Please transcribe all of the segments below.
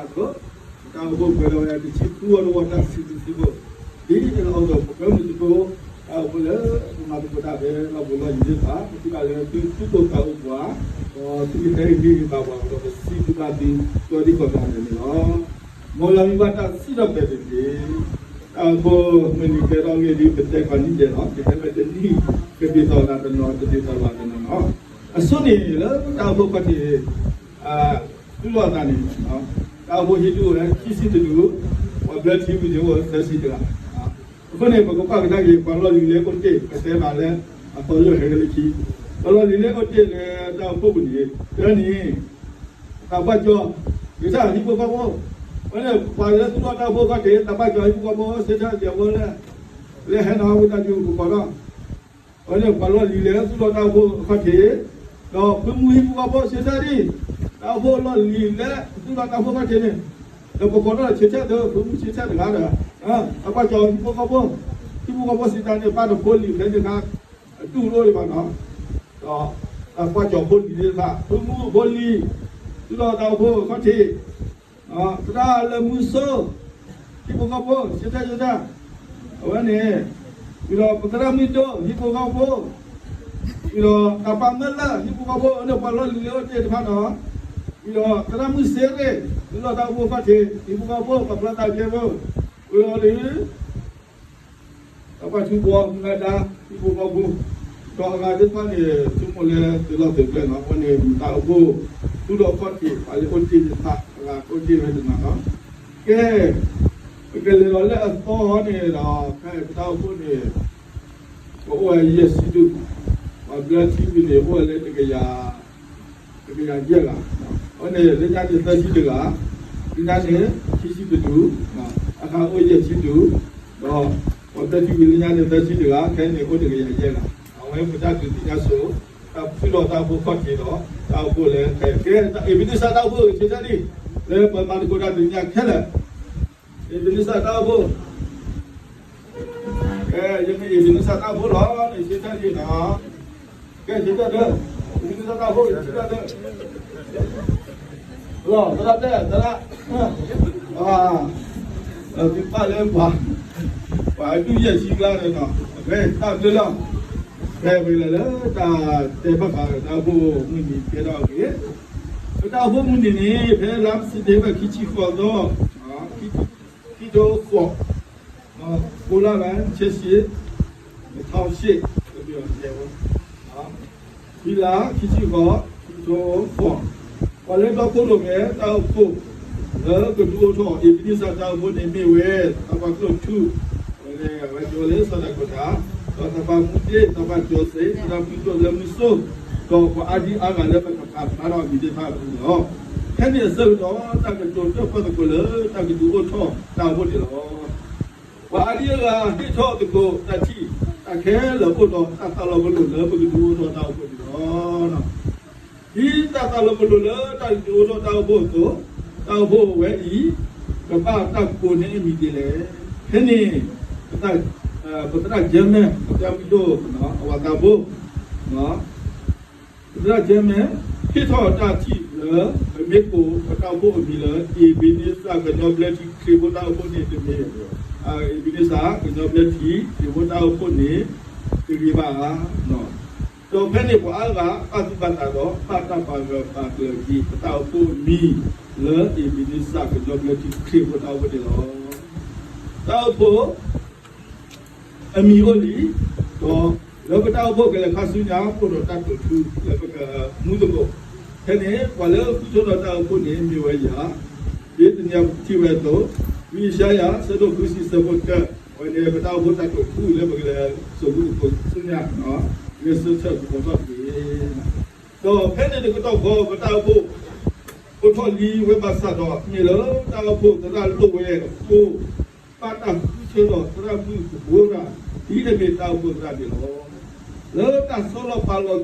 တၢ်အိၣ်ဖှိၣ်ပှဲၤဒီးဝဲတဆံဃုဝီတဝီ တၢ်စံးဘျုးစံးဖှိၣ်, ဒ်အလီၢ်အိၣ်ဒီးပှၤမုၢ်သကိး, တၢ်အိၣ်ဖှိၣ်လၢပမၤသကိးတၢ်ဖဲလီၢ်ဘူးလီၢ်ယံၤသ့ၣ်တဖၣ်, ပထံၣ်ဘၣ်လၢသုသူၣ်ပိၢ်သးအိၣ်ပှၤ, ဒီးသုကဟဲဟ့ၣ်ဂံၢ်ဟ့ၣ်ဘါပှၤဒီး ပစံးဘျုးဘၣ်သုကိးဒံကိးဂၤဒဲးန့ၣ်လီၤ. မ်ယွၤမံဘၣ်တၢ်စံးထီၣ်ပတြၢၤတက့ၢ်. တၢ်အိၣ်ဖှိၣ်မုၢ်နံၤကဲထီၣ်ဂ့ၢ်ဒ်ပတဲကီးနံၣ်ဒဲးလီၤ. ကဟဲဝဲတနံၣ်, ကဒ်သိးဂၤတနီၤ, ကဒ်သိးဂၤတနီၤလီၤ. အဆိန့ၣ်လၢတၢ်အိၣ်ဖှိၣ်ခီၣ်ထံး တူၢ်လိာ်အသးန့ၣ်, တၢ်အိၣ်ဖှိၣ်ဟံးဒူၣ်ဝဲခံဆံတဒူၣ်, ပှၤဘျၢထံဝံၤန့ၣ်အိၣ်သၢဆံတဂၤ. အဃိန့ၣ် ပကကွၢ်ကဒါက့ၤ ပှၤလီၢ်လံၤလၢအိၣ်တ့ၢ် ပတဲဘၣ်လၢအသီယိာ်ဟဲက့ၤလၢခံ, ပှၤလီၢ်လံၤလၢအိၣ်တ့ၢ်လၢတၢ်အိၣ်ဖှိၣ်ပူၤန့ၣ် တၢ်န့ၣ် သးပှၢ်ကၠီ, ဒ်တၢ်ဟံၣ်ဖိဃီဖိ, အဝဲန့ၣ် ပှၤလၢသူၣ်ထီၣ်တၢ်အိၣ်ဖှိၣ်ခီၣ်ထံး သးပှၢ်ကၠီဟံၣ်ဖိဃီဖိ ဆၢထၢၣ်ကဲဖိလၢ လၢဟဲနီၤဝဲတၢ်ကၠိကကိးဒီး အဝဲန့ၣ် ပှၤလီၢ်လံၤလၢသူၣ်ထီၣ်တၢ်အိၣ်ဖှိၣ်အခီၣ်ထံး, ဒီးဖုမူဟံၣ်ဖိဃီဖိဆၢထၢၣ်ဒံး, တၢ်အိၣ်ဖှိၣ်လီၢ်လံၤလၢသူၣ်ထီၣ်တၢ်အိၣ်ဖှိၣ်အခီၣ်ထံးန့ၣ်, ဒီးပကိးထီၣ်ဆၢထၢၣ်ဒီး ဖုမူဆၢထၢၣ်တဂၤဒီး သးပှၢ်ကၠီဟံၣ်ဖိဃီဖိ, ဟံၣ်ဖိဃီဖိစံးတၢ်န့ၣ် ဘၣ်တဖိလံၤဖဲန့ၣ်ခါ အတူၢ်လိာ်ဒံးဘၣ်နီၤ, ဒီးသးပှၢ်ကၠီဖိလံၤသ့ၣ်တဖၣ် ဖုမူဖိလံၤ, သူၣ်ထီၣ်တၢ်အိၣ်ဖှိၣ်အခီၣ်ထံး သရၣ်လၢမူဆိ ဟံၣ်ဖိဃီဖိ ဆၢထၢၣ်ဆၢထၢၣ်, အဝဲန့ၣ်, ဝံၤဒီးပသရၣ်မုၢ်ဒိၣ် ဟံၣ်ဖိဃီဖိ, ဝံၤဒီးတၢ်ပၢ်မၢလၢ ဟံၣ်ဖိဃီဖိ အဝဲန့ၣ်ပှၤလီၢ်လံၤလၢအိၣ်တ့ၢ်တဖၣ်နီၤ, ဝံၤဒီးသရၣ်မုၢ်စ့ရ့ၣ် သူၣ်ထီၣ်တၢ်အိၣ်ဖှိၣ်အခီၣ်ထံး ဟံၣ်ဖိဃီဖိ ပှၤဖျီသးကဲဖိ, ဝံၤဒီး တၢ်ပှၢ်ထူပီမူဂၤဒါ ဟံၣ်ဖိဃီဖိ, ဒီးအဂၤသ့ၣ်တဖၣ်န့ၣ် ဆိကမိၣ်လၢသုးလီၢ်သုးကျဲနီၤ, အဝဲန့ၣ်မ့ၢ်တၢ်အိၣ်ဖှိၣ် သူၣ်ထီၣ်ခီၣ်ထံး ပှၤလၢအိၣ်တ့ၢ်သ့ၣ်တဖၣ် အဂၤအိၣ်တ့ၢ်ဝဲတနီၤနီၤ, ကဲ, ပကလဲၤလီၤလၢအသီန့ၣ်ဒီး ဖဲပတၢ်အိၣ်ဖှိၣ်န့ၣ် ပအိၣ်ဝဲယဲၢ်ဆံဒူၣ်, ပှၤဘျၢထံဝံၤန့ၣ် အိၣ်ဝဲလၢတကယၤ တကယၤယဲၢ်ဂၤ, အဝဲန့ၣ် လၢညါန့ၣ်သၢဆံတဂၤ, လၢညါန့ၣ် ခံဆံတဒူၣ်, အခါအိၣ်ယဲၢ်ဆံဒူၣ်, ဒီးပှၤဘျၢထံဝံၤလၢညါန့ၣ်သၢဆံတဂၤ, ခဲအံၤန့ၣ်အိၣ်တကယၤယဲၢ်ဂၤ, အဝဲပတၢ်ဒုးသ့ၣ်ညါစိၤ, တၢ်ဖုၣ်လီၤတၢ်အိၣ်ဖှိၣ်ခီၣ်ထံးဒီး တၢ်အိၣ်ဖှိၣ်လၢခဲကဲ တၢ်အ့းဘ့းနံစၢ်တၢ်အိၣ်ဖှိၣ်ဂ့ၤဆၢထၢၣ်လံ, လၢပမၤသကိးတၢ်ဒုးသ့ၣ်ညါခဲလၢာ်, အ့းဘ့းနံစၢ်တၢ်အိၣ်ဖှိၣ် ကဲ ယမ့ၢ်အ့းဘ့းနံစၢ်တၢ်အိၣ်ဖှိၣ်လီၤ, နဆၢထၢၣ်လံနီၤ, ကဲဆၢထၢၣ်လၢ အ့းဘ့းနံစၢ်တၢ်အိၣ်ဖှိၣ် ဆၢထၢၣ်လၢ လီၤ သရၣ်တဲ သရၣ်, သုပၢ်လၢပှၤ ပှၤဒုးယဲၢ်ဆံကျါန့ၣ်နီၤ, အဝဲတၢ်ဘျုးလီၤ, ဖဲဝံၤလၢတၢ်တဲဘၣ်ဃးတၢ်အိၣ်ဖှိၣ်မုၢ်နံၤကဲထီၣ်အဂ့ၢ်, ပတၢ်အိၣ်ဖှိၣ်မုၢ်နံၤန့ၣ် ဖဲလါစဲးပထ့ဘၢၣ်ခံဆံဃိးသီ ခံထိဃိး, ကိလါလါဆဲးဆံး, နထီၣ်ရှ့, ကဘ့ၣ်အီၤတဲဝဲ, ဖဲလါခံဆံဃိး, ခံထိဃိး, ပှၤလၢဒီခိၣ်ရိၣ်မဲတၢ်အိၣ်ဖှိၣ် လၢကဒုးအိၣ်ထီၣ် အ့းဘ့းနံစၢ်တၢ်အိၣ်ဖှိၣ်န့ၣ်မ့ၢ်ဝဲ သးပှၢ်ကျိၣ်ထူ, အဝဲန့ၣ် အဝဲကၠီလၢစီၤဒၤကီတၢ်, ဒီးသးပှၢ်မူတ့ၢ်, သးပှၢ်ကၠီစ့, သရၣ်မုၢ်ဒိၣ်လၢမူဆိ, ဒီးပှၤအါဒံအါဂၤလၢပကပာ်ဖျါထီၣ်အမံၤသ့ၣ်တဖၣ်အပူၤန့ၣ်လီၤ. ဖဲန့ၣ်အဆၢကတီၢ် တၢ်ကတိၤတၢၣ်ပီၣ်သကိးလၢတၢ်ကဒုးအိၣ်ထီၣ်တၢ်အိၣ်ဖှိၣ်န့ၣ်လီၤ. ပှၤအါဒံအါဂၤဟ့ၣ်ထီၣ်သကိးတၢ်ထံၣ်တၢ်ခဲလၢာ်အိၣ်ဒီးတၢ်သးလီၤပလိာ်လၢပကဒုးအိၣ်ထီၣ်တၢ်အိၣ်ဖှိၣ်န့ၣ်လီၤ. ဒ်တၢ်သးလီၤပလိာ်လၢတၢ်ကဒုးအိၣ်ထီၣ်တၢ်အိၣ်ဖှိၣ်အသိး, တၢ်အိၣ်ဖှိၣ်ဝဲအံၤ ကဘၣ်တၢ်ကိးန့ၢ်အမံၤဒ်လဲၣ်. ဖဲန့ၣ် ပသရၣ်ကၠဲမဲ ပသရၣ်မုၢ်ဒိၣ် အဝၤသးဘိ ပသရၣ်ကၠဲမဲ ဟ့ၣ်ထီၣ်တၢ်ထံၣ်လၢ ပမ့ၢ်ကိးပတၢ်အိၣ်ဖှိၣ်အမံၤလၢ အ့းဘ့းနံစၢ်ကညီဘျၢထံခရံာ်ဖိတၢ်အိၣ်ဖှိၣ်န့ၣ်တမ့ၢ် အ့းဘ့းနံစၢ်ကညီဘျၢထံခရံာ်ဖိတၢ်အိၣ်ဖှိၣ်န့ၣ် တဂ့ၤဘၣ်ဧါ. ဒီးဖဲန့ၣ်ပှၤအါဂၤဘၣ်သူၣ်ဘၣ်သးဒီး ဘၣ်တၢ်ပာ်ဂၢၢ်ပာ်ကျၢၤက့ၤ ပတၢ်အိၣ်ဖှိၣ်အမံၤလၢ အ့းဘ့းနံစၢ်ကညီဘျၢထံခရံာ်ဖိတၢ်အိၣ်ဖှိၣ်န့ၣ်လီၤ. တၢ်အိၣ်ဖှိၣ် အမံၤအိၣ်လံ, ဒီးလၢပတၢ်အိၣ်ဖှိၣ်ကလဲၤခါဆူညါ အိၣ်ဒီးတၢ်တိာ်ထူလၢပကမူသကိး, ဖဲန့ၣ် ပှၤလၢဃုထၢထီၣ်တၢ်အိၣ်ဖှိၣ်န့ၣ်မ့ၢ်ဝဲယၤ, ဒ်တနံၤအံၤပထံၣ်ဝဲအသိး, ဝံယၡါယၤ အဆၢဒိၣ်ဃုဆံ အဆၢဖိတၢ, အဝဲန့ၣ် ပတၢ်အိၣ်ဖှိၣ်တၢ်တိာ်ထူလၢပကလဲၤစိာ်မူသကိးဆူညါ, ဂဲၤဆၢထၢၣ်သကိးထီၣ်တက့ၢ်. ဒီးဖဲန့ၣ်တကတီၢ်ဃီ ပတၢ်အိၣ်ဖှိၣ် အိၣ်ထီၣ်လံဝဲဘၣ်ဆၣ်ဒီး မ့ၢ်လၢ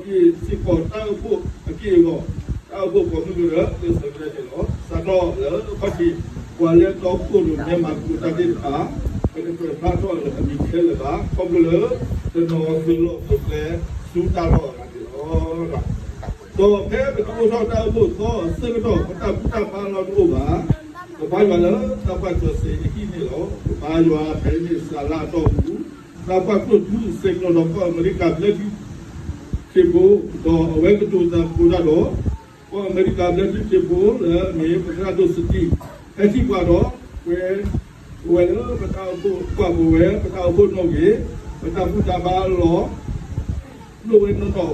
တၢ်အိၣ်ဖှိၣ်သရၣ်လိၣ်ဝဲအဃိ ဘၣ်တၢ်ဃုထၢထီၣ်သရၣ်မုၣ်ကဘိရၤ ဒ်အမ့ၢ်တၢ်အိၣ်ဖှိၣ်သရၣ်န့ၣ်လီၤ. လၢတၢ်ဆီလီၤပာ်လီၤက့ၤစ့ၢ်ကီးတၢ်အိၣ်ဖှိၣ်အက့ၢ်အဂီၤ, တၢ်အိၣ်ဖှိၣ်ပိာ်မုၣ်ကရၢလၢစၢၤကရၢန့ၣ်လီၤ. စးထီၣ်လၢအခီၣ်ထံး ပှၤလၢဒီခိၣ်ရိၣ်မဲမၤသကိးတၢ်သ့ၣ်တဖၣ် ပတကြၢးဖျါထီၣ်လၢအမံၤခဲလၢာ်ဘၣ်, ခီဖျိလၢ တနီၤသုးလီၢ်သုးကျဲ ဆူတၢ်လီၢ်အဂၤန့ၣ်လီၤ. ဒီးဖဲပတအိၣ်ထီၣ်တၢ်အိၣ်ဖှိၣ်သီအဆၢကတီၢ် ပတၢ်ဘူၣ်တၢ်ဘါလီၤတအိၣ်ဘၣ်. ကဘါယွၤလၢသးပှၢ်စီၤစ့အဟံၣ်န့ၣ်လီၤ. ကဘါယွၤဖဲန့ၣ်စှၤလၢအတီၢ်ပူၤ, သးပှၢ်ကျိၣ်ထူစဲးကနီၤဒီးကီၢ်အမဲရကၤဘျၢထံခရံာ်ဖိ, ဒီးအဝဲကတိၤသကိးတၢ်ဒီး ကီၢ်အမဲရကၤဘျၢထံခရံာ်ဖိလၢအမ့ၢ်ပသရၣ်ဒိၣ်စတံ ဟဲထံၣ်ပှၤဒီး ပဝဲ ပဝဲလၢပတၢ်အိၣ်ဖှိၣ် ပှၤပဝဲပတၢ်အိၣ်ဖှိၣ်နီၣ်ဂံၢ် ပတၢ်ဘူၣ်တၢ်ဘါအလီၢ် လိၣ်ဝဲနီၢ်နီၢ်အဃိ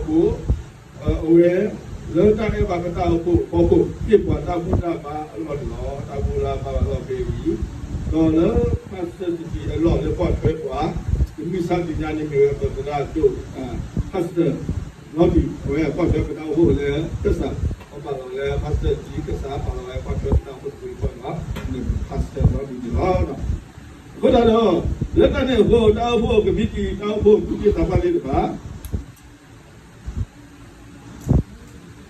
အဝဲ လၢတၢ်အဲၣ်ဘၣ်ပတၢ်အိၣ်ဖှိၣ်အဖီခိၣ် ဟ့ၣ်ပှၤတၢ်ဘူၣ်တၢ်ဘါအလီၢ်န့ၣ်လီၤ. တၢ်ဘူၣ်တၢ်ဘါအလီၢ်ဖဲအံၤ ဒီးလၢ pastor တံၤအလီၢ်လၢကွၢ်ထွဲပှၤ တမုၢ်ဆါတနံၤညါန့ၣ်မ့ၢ်ဝဲပသရၣ်ဒိၣ် pastor နီၢ်ဒံၣ် အဝဲကွၢ်ထွဲပတၢ်အိၣ်ဖှိၣ်လၢကစၢ် အပာ်လီၤဝဲ pastor တံၤကစၢ် ပာ်လီၤဝဲကွၢ်ထွဲပတၢ်အိၣ်ဖှိၣ်တဖုအဂီၢ်ဒီး pastor နီၢ်ဒံၣ်န့ၣ်လီၤ. အဃိသတးဒီး လၢတၢ်န့ၣ်အဃိ တၢ်အိၣ်ဖှိၣ်ကမံးတံာ် တၢ်အိၣ်ဖှိၣ်သူၣ်က့သးပှၢ်သ့ၣ်တဖၣ်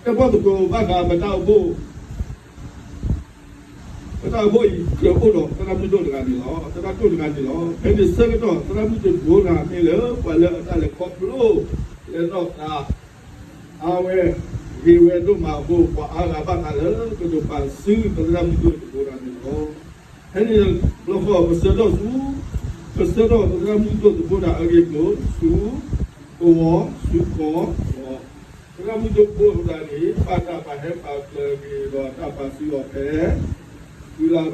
တဲပီၣ်သကိးဘၣ်ဃးပတၢ်အိၣ်ဖှိၣ် ပတၢ်အိၣ်ဖှိၣ်အံၤ ကြၢးအိၣ်ဒီးသရၣ်မုၣ်ဒိၣ်တဂၤန့ၣ်လီၤ. သရၣ်ဒိၣ်တဂၤန့ၣ်လီၤ. ဖဲန့ၣ်ဆၢကတီၢ် သရၣ်မုၣ်ဒိၣ်တဘိတဂၤမ့ၢ်လၢ ပှၤလၢအတၢ်လဲၤခီဖျိ လဲၤနီၣ်သး အါဝဲ ဂ့ၤဝဲဒိၣ်မးအဃိ ပှၤအါဂၤဘၣ်သးလၢ ကဒိးပာ်စုပသရၣ်မုၣ်ဒိၣ်တဘိတဂၤန့ၣ်လီၤ. ဖဲန့ၣ် လီၤဃီ ပဆၢထီၣ်ဆူ ပဆၢထီၣ်ပသရၣ်မုၣ်ဒိၣ်တဘိတဂၤအဂ့ၢ်အကျိၤ ဆူ ကဝီၤ ဆူကီၢ် သရၣ်မုၣ်ဒိၣ်တဘိတဂၤန့ၣ် ဘၣ်တၢ်ပာ်ဟဲပာ်ကျၢၤက့ၤဒီးတၢ်ပာ်စုအီၤဖဲ တုၤလၢ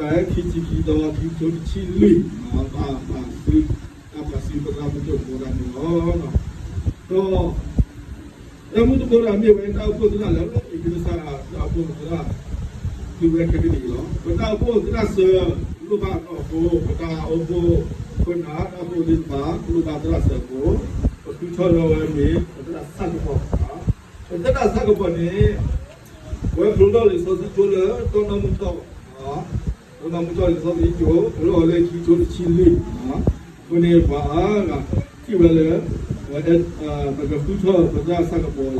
ဘၣ်ဟဲခံဆံခံသီ ခံကထိတဆံလွံၢ် ဘၣ်ပာ်စု တၢ်ပာ်စုပသရၣ်မုၣ်ဒိၣ်တဘိတဂၤန့ၣ်လီၤ. ဒီး သရၣ်မုၣ်တဘိတဂၤမ့ၢ်ဝဲတၢ်အိၣ်ဖှိၣ်သရၣ်လၢ အ့ၣ်ကလံးစၢ် တၢ်အိၣ်ဖှိၣ်သရၣ် တုၤဝဲခဲကနံၣ်အံၤလီၤ. ပတၢ်အိၣ်ဖှိၣ်သရၣ်စၢၤ လိၣ်ဘၣ်အနီၢ်အဃိ ပတၢ်အိၣ်ဖှိၣ်ခိၣ်နၢ် တၢ်အိၣ်ဖှိၣ်သ့ၣ်တဖၣ် လိၣ်ဘၣ်သရၣ်စၢၤအဃိ ပဃုထၢထီၣ်ဝဲမ့ၢ် ပသရၣ်ဆၣ်ကပီၤ ပသရၣ်ဆၣ်ကပီၤန့ၣ် အဝဲဖျိထီၣ်လံာ်စီဆှံကၠိလၢတီနီၢ်မုၢ်ထီၣ် တီနီၢ်မုၢ်ထီၣ်လံာ်စီဆှံကၠိ ဖျိအီၤလၢခံကထိတဆံလွံၢ် အဃိန့ၣ် ပှၤအါဂၤ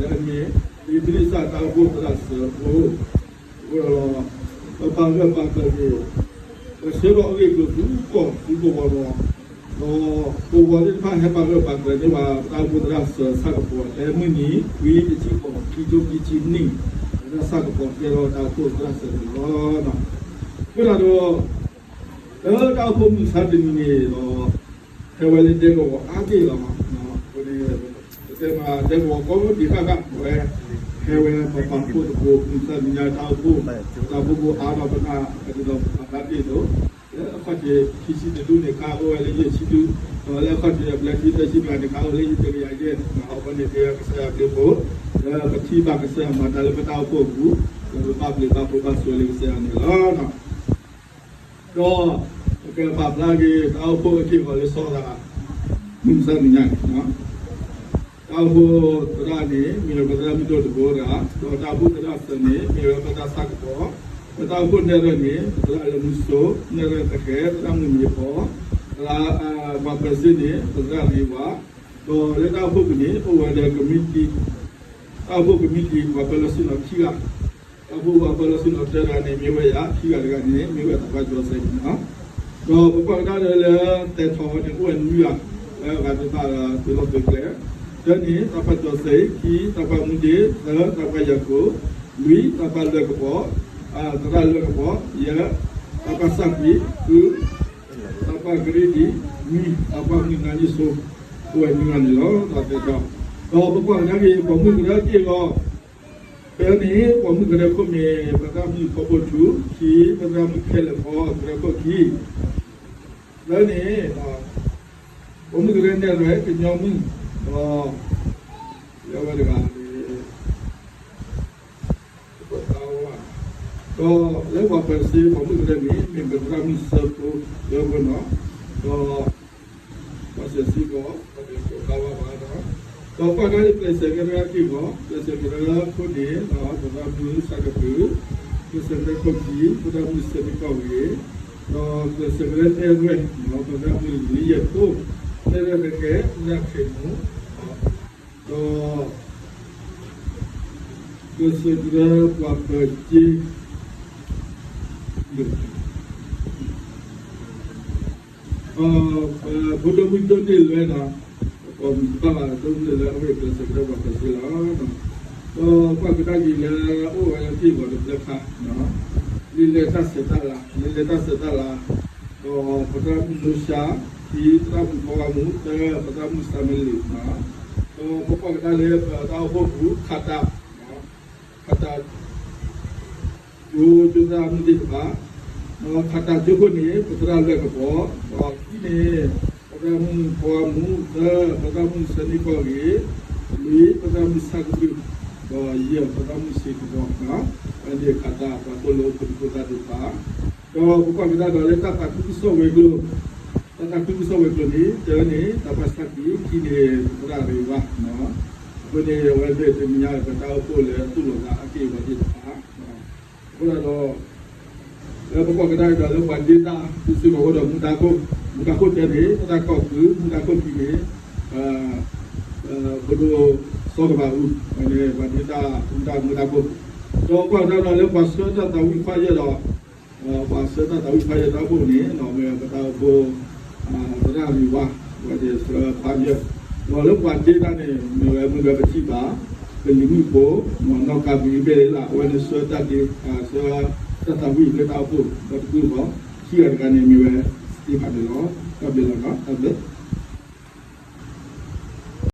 ထံၣ်ဝဲလၢ ပကဃုထၢပသရၣ်ဆၣ်ကပီၤလၢအမ့ၢ် အ့ၣ်ကလံးစၢ်တၢ်အိၣ်ဖှိၣ်သရၣ်စၢၤအဃိ အဃိဒီး ပပာ်ဂၢၢ်ပာ်ကျၢၤက့ၤ ပဆၢထီၣ်အဂ့ၢ်အကျိၤဆူကီၢ်ဆူကဝီၤဒီး ဒီးကဝီၤသ့ၣ်တဖၣ်ဟဲပာ်ဂၢၢ်ပာ်ကျၢၤန့ၢ်ဘၣ် တၢ်အိၣ်ဖှိၣ်သရၣ်စၢၤဆၣ်ကပီၤ ဖဲမုၢ်နံၤ ခွံတဆံဃိး ခံကထိခံဆံနံၣ် သရၣ်ဆၣ်ကပီၤကဲထီၣ်တၢ်အိၣ်ဖှိၣ်သရၣ်စၢၤန့ၣ်လီၤ. အဃိသတးဒီး လၢတၢ်အိၣ်ဖှိၣ်မုၢ်မဆါတနံၤန့ၣ်ဒီး ဟဲဝဲလၢဒဲကဝီၤအါဘ့ၣ်လီၤ. အဃိန့ၣ် ပတဲမ့ၢ်ဒဲကဝီၤကိးဒံးဃၣ်ဃၣ်ဝဲ ဟဲဝဲပပာ်ဖှိၣ်သကိး မုၢ်မဆါတနံၤညါတၢ်အိၣ်ဖှိၣ် တၢ်ဖှိၣ်ဖိအါထီၣ်ပနၢ် ပကဒီးပပာ်ဖျါတ့ၢ်အသိး လၢအခီၣ်ထံးခံဆံတဒူၣ်န့ၣ် ခါအိၣ်ဝဲလၢယဲၢ်ဆံဒူၣ် ဒီးလၢအခီၣ်ထံးအဘျဲၣ်ထံသၢဆံဘျဲၣ်န့ၣ် ခါအိၣ်လၢယဲၢ်တကယၤယဲၢ် အဃိန့ၣ် ကယဲၢ်ကစၢ်ယွၤဘျုးဖှိၣ် လၢပထံၣ်ဘၣ်ကစၢ်ယွၤမၤတၢ်လၢပတၢ်အိၣ်ဖှိၣ်အပူၤ ဒီးပဘၣ်ဘျုးဘၣ်ဖှိၣ်ဘၣ်ဆိၣ်ဂ့ၤလၢကစၢ်ယွၤန့ၣ်လီၤ. ဒီး ပကပာ်ဖျါက့ၤ တၢ်အိၣ်ဖှိၣ်အက့ၢ်အဂီၤလၢစီၤသး မုၢ်မဆါတနံၤညါန့ၣ် တၢ်အိၣ်ဖှိၣ်သရၣ်န့ၣ် မ့ၢ်ဝဲပသရၣ်မုၣ်ဒိၣ်တဘိတဂၤ, ဒီးတၢ်အိၣ်ဖှိၣ်သရၣ်စၢၤန့ၣ် မ့ၢ်ဝဲပသရၣ်ဆၣ်ကပီၤ, ပတၢ်အိၣ်ဖှိၣ်နဲၣ်ရွဲၣ်န့ၣ် ပသရၣ်လၢမူစိ, နဲၣ်ရွဲၣ်သဃဲ, သရၣ်မုၢ်မံၤဖီ, သရၣ် ပှၤပၢၤစ့န့ၣ် ပသရၣ်ဂ့ၤဝါ, ဒီးလၢတၢ်အိၣ်ဖှိၣ်ပူၤန့ၣ် အိၣ်ဝဲဒီးကမံးတံာ် တၢ်အိၣ်ဖှိၣ်ကမံးတံာ် ပှၤပၢၤလီၢ်ဆ့ၣ်နီၤခံဂၤ, တၢ်အိၣ်ဖှိၣ်ပှၤပၢၤလီၢ်ဆ့ၣ်နီၤတဂၤန့ၣ် မ့ၢ်ဝဲယၤ, ခံဂၤတဂၤန့ၣ် မ့ၢ်ဝဲသးပှၢ်ကၠီၤစဲးန့ၣ်လီၤ. ဒီးပကွၢ်ကဒါဒီးလၢ တဲထီၣ်ဝဲန့ၣ် အိၣ်ဝဲနွံဂၤ, လၢအဂၤသ့ၣ်တဖၣ်ဒီး သုးလီၢ်သုးကျဲ, တၢန့ၣ် သးပှၢ်ကၠီၤစဲး, ခံ သးပှၢ်မူဒ့, သၢ သးပှၢ်ယၤကိာ်, လွံၢ် သးပှၢ်လွဲၢ်ကပီၤ, သရၣ်လွဲၢ်ကပီၤ, ယဲၢ် သးပှၢ်စၢ်ကွံ, ဃု သးပှၢ်ကရံဒံၣ်, နွံ သးပှၢ်မုၢ်နါယ့ၣ်စိ, အိၣ်ဝဲနွံဂၤန့ၣ်လီၤ. ဒီးတဲထီၣ်, ဒီးပကွၢ်ကဒါက့ၤ ပိာ်မုၣ်ကရၢက့ၢ်ဂီၤ ဖဲန့ၣ် ပိာ်မုၣ်ကရၢခိၣ်မ့ၢ် ပသရၣ်မုၣ်ဖီဘိၣ်ထူ, ခံ ပသရၣ်မုၣ်ခဲလၢာ်ဖီကရၢခိၣ်ခံ, သၢန့ၣ် ပိာ်မုၣ်ကရၢနဲၣ်ရွဲၣ် ကညီမုၣ်, ဒီး လၢဝဲတဂၤန့ၣ် ဒီးလၢပှၤပၢၤစ့ ပိာ်မုၣ်ကရၢန့ၣ် မ့ၢ်ပသရၣ်မုၣ်စၢဖိ လၢပနီၣ်, ဒီး ပှၤစဲးစံကီး ပှၤတကိးသးဝးဘၣ်ဒီး, ဒီးကွၢ်ကဒါလၢကျဲးစၢးကရၢက့ၢ်ဂီၤ, ကျဲးစၢးကရၢခိၣ်န့ၣ် ဒီးပသရၣ်မုၣ်စၢ်ကပၢၤ, ကျဲးစၢးကရၢခိၣ်ခံ ပသရၣ်မုၣ်စဲးတကီၢ်ဂ့ၤ, ဒီးကျဲးစၢးကရၢနဲၣ်ရွဲၣ် ပသရၣ်မုၣ်လံယဲၢ်ဖိ, နဲၣ်ရွဲၣ်သဃဲ သရၣ်ခဲမူ ဒီး ကျဲးစၢးကရၢပှၤပၢၤစ့ ဖိဒိၣ်မုၣ်ဒိၣ်န့ၢ်လွဲၢ်နီၤ, ပကိးမံၤတဖၣ်ဘၣ် ဒိၣ်န့ၢ်လွဲၢ် အဝဲကျဲးစၢးကရၢပှၤပၢၤစ့လီၤ. ဒီးကွၢ်ကဒါက့ၤလၢ အိၣ်ဝဲလၢက့ၢ်ဂီၤတဘျၢခါနီၤ, လံာ်လဲၤတၢ်ဆဲးတၢ်လၤ, လံာ်လဲၤတၢ်ဆဲးတၢ်လၤ, ဒီးပသရၣ်မုၣ်နိရှါ, ခံ သရၣ်မုၣ်ဖီဂၤမူ, သၢ ပသရၣ်မုၣ်စၢ်မလ့း, ဒီးပကွၢ်ကဒါလၢပတၢ်အိၣ်ဖှိၣ်ပူၤ ခးတး, ခးတး ကၠိ ကၠိသရၣ်မုၣ်သ့ၣ်တဖၣ်, ဒီးခးတးကၠိခိၣ်န့ၣ် ပသရၣ်လွဲၢ်ကပီၤ, ဒီးခံန့ၣ် ပသရၣ်မုၣ်ဖီဂၤမူ, သၢ ပသရၣ်မုၣ်စၢၤနံၣ်ကီၢ်ဂ့ၤ, လွံၢ် ပသရၣ်မုၣ်ဆၣ်ကဘုၣ်, ဒီးယဲၢ် ပသရၣ်မုၣ်စ့ကဘီ, အဝဲန့ၣ်ခးတးပှၤသိၣ်လိဖိဒံဖိသၣ်သ့ၣ်တဖၣ်, ဒီးပကွၢ်ကဒါဒီးလၢတၢ်သးခုကစီၣ်ဝဲၤကျိၤ, တၢ်သးခုကစီၣ်ဝဲၤကျိၤန့ၣ် တၢန့ၣ် တၢ်ဘၣ်ဆၣ်က့ၤ, ခံန့ၣ် ပသရၣ်ရ့ၤဝါ, အဃိန့ၣ် အဝဲသ့ၣ်တနံၤညါပတၢ်အိၣ်ဖှိၣ်လၢသူၣ်လီၤသးအက့ၢ်အဂီၤသ့ၣ်တဖၣ်, အဃိဒီး လၢပကွၢ်ကဒါက့ၤဒီးလၢပှၤဒ့တၢ် ပစ့ၢ်ကီးအိၣ်ဒီးမူဒါခိၣ်, မူဒါခိၣ်တၢန့ၣ် ပတၢ်ကီၢ်ကုၢ်, မူဒါခိၣ်ခံန့ၣ် ပဒိၣ်စီၤကဘၣ်အူ, အဝဲန့ၣ်ပှၤဒ့တၢ်မူဒါမူဒါခိၣ်, ဒီးကွၢ်ကဒါဒီးလၢပှၤဆှၢတၢ်သးဝံၣ်ခွါယဲၢ်ဒီး ပှၤဆှၢတၢ်သးဝံၣ်ခွါယဲၢ်တၢ်အိၣ်ဖှိၣ်န့ၣ် မ့ၢ်ပတၢ်အိၣ်ဖှိၣ် သရၣ်ရ့ၤဝါ, အဝဲသ့ၣ်ဆှၢခွါယဲၢ်, ဒီးလၢပှၤဒ့တၢ်န့ၣ် မ့ၢ်ဝဲမုၢ်ဂၤပထံၣ်ဘၣ် ပလံၤမုၣ်ဖိ နီၢ်ကၤဘံဘဲလး အဝဲန့ၣ်ဆှၢတၢ်ဒ့, ဆှၢတၢ်သးဝံၣ်လၢတၢ်အိၣ်ဖှိၣ်ဒီတကုၢ်ဃီ, ခံဂၤတဂၤန့ၣ်မ့ၢ်ဝဲ သ့ၣ်တဖၣ်န့ၣ်လီၤ. တၢ်ဘျုးလီၤနီၤ, တၢ်ဘျုး